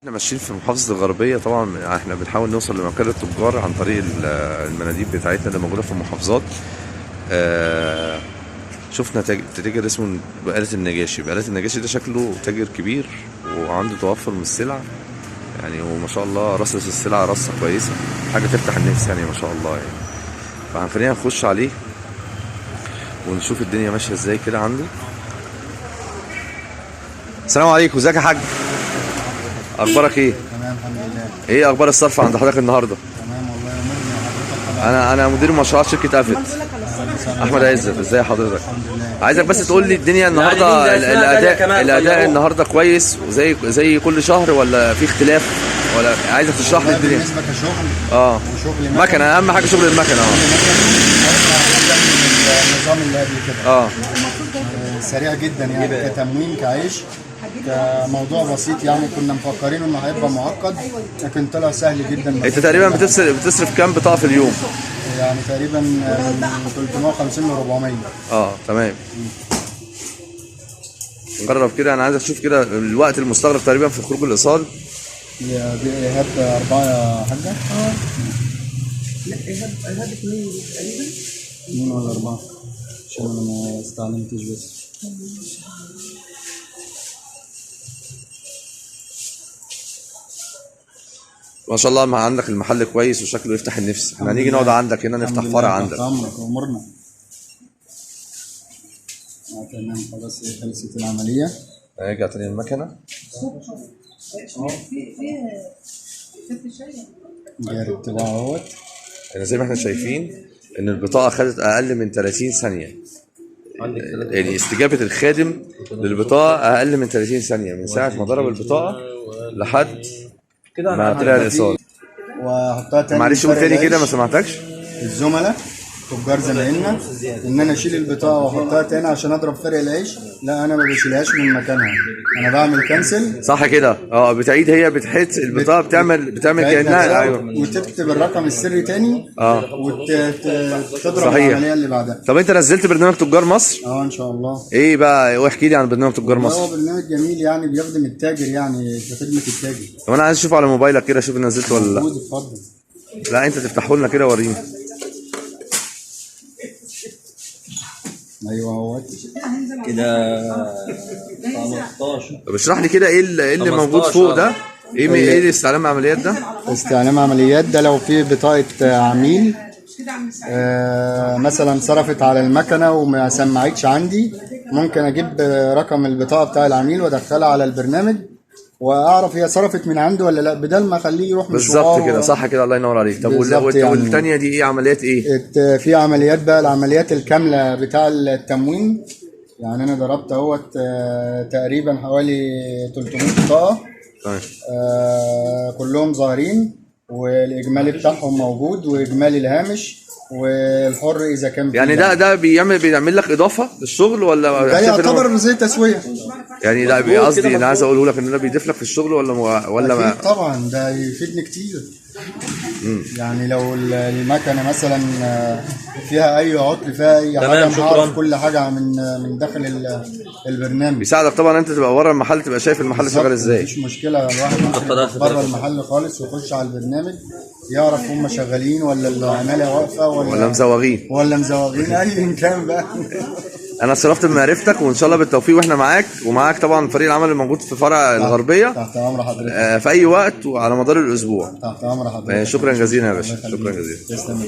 احنا ماشيين في محافظة الغربية، طبعا احنا بنحاول نوصل لمكان التجار عن طريق المناديب بتاعتنا اللي موجودة في المحافظات. اه شفنا تاجر اسمه بقالة النجاشي. بقالة النجاشي ده شكله تاجر كبير وعنده توفر من السلع يعني، وما شاء الله رصص السلع رصة كويسة، حاجة تفتح النفس يعني ما شاء الله يعني. فخلينا نخش عليه ونشوف الدنيا ماشية ازاي كده عنده. السلام عليكم، ازيك يا حاج؟ اخبارك ايه؟ تمام الحمد لله. ايه اخبار الصرف عند حضرتك النهارده؟ تمام والله، يامرني حضرتك طبعا. انا مدير مشروعات شركة افت، احمد عزت. ازي حضرتك؟ الحمد لله. عايزك بس تقول لي الدنيا النهارده، يعني مين ده؟ اسمها تانية الاداء كمان، الاداء غيروها. النهارده كويس وزي زي كل شهر ولا في اختلاف؟ ولا عايزك تشرح لي والله الدنيا. بالنسبة كشغل وشغل مكنه، اهم حاجة شغل المكنه. اسرع جدا من النظام اللي قبل كده. سريع جدا يعني، كتموين كعيش كموضوع بسيط يعني، كنا مفكرين انه هيبقى معقد لكن طلع سهل جدا. انت تقريبا بتصرف كام بطاقة في اليوم؟ يعني تقريبا من 350 ل 400. تمام. نجرب كده، انا عايز اشوف كده الوقت المستغرق تقريبا في خروج الايصال. يا ايهاب 4 يا حاجة؟ لا، ايهاب 2 تقريبا. 2 ولا 4؟ عشان انا ما استعلمتش بس. ما شاء الله، ما عندك المحل كويس وشكله يفتح النفس. احنا هنيجي نقعد عندك هنا، نفتح الحمد لله، فرع تحت عندك. امرك امرنا. تمام خلاص خلصت العملية. هنرجع تاني المكنه. في ست شاي. جاري الطباعة اهوت. يعني زي ما احنا شايفين ان البطاقة خدت اقل من 30 ثانية، يعني استجابة الخادم للبطاقه اقل من 30 ثانية من ساعة ما ضرب البطاقة لحد كده ما طلع الايصال. وهحطها تاني. معلش قول فرق تاني كده، ما العيش. سمعتكش. الزملاء تجار زمايلنا ان انا اشيل البطاقة واحطها تاني عشان اضرب فرق العيش، لا انا ما بشيلهاش من مكانها، انا بعمل كنسل. صح كده، بتعيد، هي بتحس البطاقة بتعمل بتعيد كانها نفسها. ايوه. وتكتب الرقم السري تاني وتضرب صحيح. العملية اللي بعدها. طب انت نزلت برنامج تجار مصر؟ اه ان شاء الله. ايه بقى، واحكي لي عن برنامج تجار هو مصر. برنامج جميل يعني، بيخدم التاجر يعني، في خدمة التاجر. طب انا عايز اشوفه على موبايلك كده، اشوف نزلته ولا لا. موجود، اتفضل. لا انت تفتحه لنا كده وريني. ايوه اهوت. كده 15. طب اشرح لي كده ايه اللي إيه اللي موجود 15. فوق ده؟ ايه ايه الاستعلام عمليات ده؟ استعلام عمليات ده لو في بطاقة عميل مثلا صرفت على المكنة وما سمعتش عندي، ممكن اجيب رقم البطاقة بتاع العميل وادخلها على البرنامج واعرف هي صرفت من عنده ولا لا، بدل ما اخليه يروح مشوار. بالظبط كده، صح كده، الله ينور عليك. طب بالظبط يعني. والتانية دي ايه، عمليات ايه؟ في عمليات بقى، العمليات الكاملة بتاع التموين يعني، انا ضربت اهوت تقريبا حوالي 300 بطاقة. تمام. كلهم ظاهرين والاجمالي بتاعهم موجود واجمالي الهامش والحر اذا كان فيه. يعني ده بيعمل لك اضافه للشغل ولا ده شايف إن هو- يعتبر زي تسويه. يعني لا، مظبوط قصدي كده، انا عايز مظبوط. اقوله لك ان ده بيضيف لك في الشغل ولا ولا ما اكيد طبعا ده يفيدني كتير. يعني لو المكنه مثلا فيها اي عطل، فيها اي تمام، حاجة، انا شكراً. هعرف كل حاجة من داخل البرنامج. بيساعدك طبعا انت تبقى ورا المحل، تبقى شايف المحل شغال ازاي. مفيش مشكلة، الواحد ممكن اتفضل، يبقى اتفضل. بره المحل خالص ويخش على البرنامج يعرف هم شغالين ولا العمالة واقفة ولا ولا مزوغين. ولا مزوغين، ايا كان بقى. انا اتشرفت بمعرفتك وان شاء الله بالتوفيق، واحنا معاك ومعاك طبعا فريق العمل الموجود في فرع الغربية. تحت امر حضرتك. في اي وقت وعلى مدار الاسبوع. تحت امر حضرتك. شكرا جزيلا يا باشا، الله يخليك. شكرا جزيلا. تسلم.